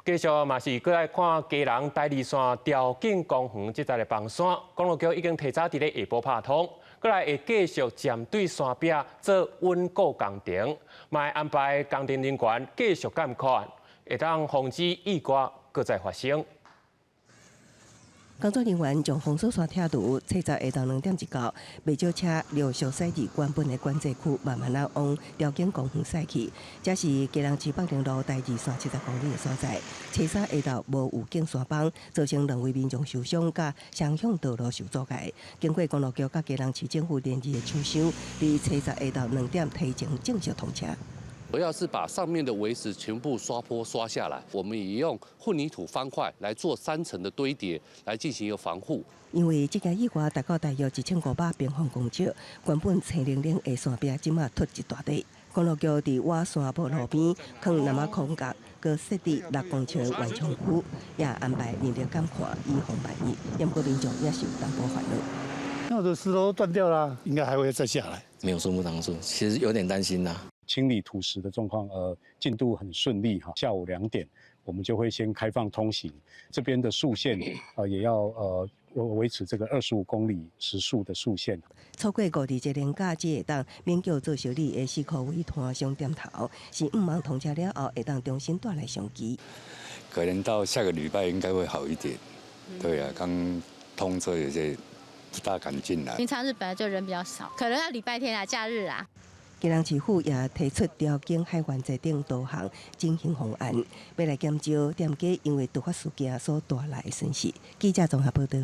繼續嘛是閣來看基隆台二線潮境公園這條的崩山，公路局已經提早佇咧下晡拍通，閣來會繼續針對山壁做穩固工程，嘛會安排工程人員繼續監看，會當防止意外閣再發生。工作人員將封鎖線拆除，初十下晝2點一到，袂少車陸續駛佇原本的管制區，慢慢仔往潮境公園駛去。這是基隆市北寧路台二線70公里的所在。初三下晝無預警山崩，造成兩位民眾受傷，佮雙向道路受阻礙。經過公路局佮基隆市政府連日的搶修，佇初十下晝兩點提前正式通車。主要是把上面的圍石全部刷坡刷下來，我們也用混凝土方塊來做三層的堆疊，來進行一個防護。因為這件意外達到大約1500平方公尺，原本青零零的山壁，這馬凸一大塊。公路局佇挖山坡路邊囥林仔空格，閣設置6公尺的緩衝區，也安排人力監看，以防萬一。不過民眾也是有淡薄煩惱。那我的石頭都斷掉了，應該還會再下來。沒有樹木擋住，其實有點擔心啦。清理土石的狀況，進度很順利哈。下午2點，我們就會先開放通行，這邊的速限，也要維持這個25公里時速的速限。錯過五二節連假，只會當勉強做修理的四箍尾攤商店頭，是毋望通車了後會當重新帶來商機。可能到下個禮拜應該會好一點。對啊，剛通車有些不大敢進來。平常日本來就人比較少，可能要禮拜天啊，假日啊。基隆市府也提出潮境海灣站頂導航整形方案，欲來減少店家因為突發事件所帶來的損失。記者綜合報道。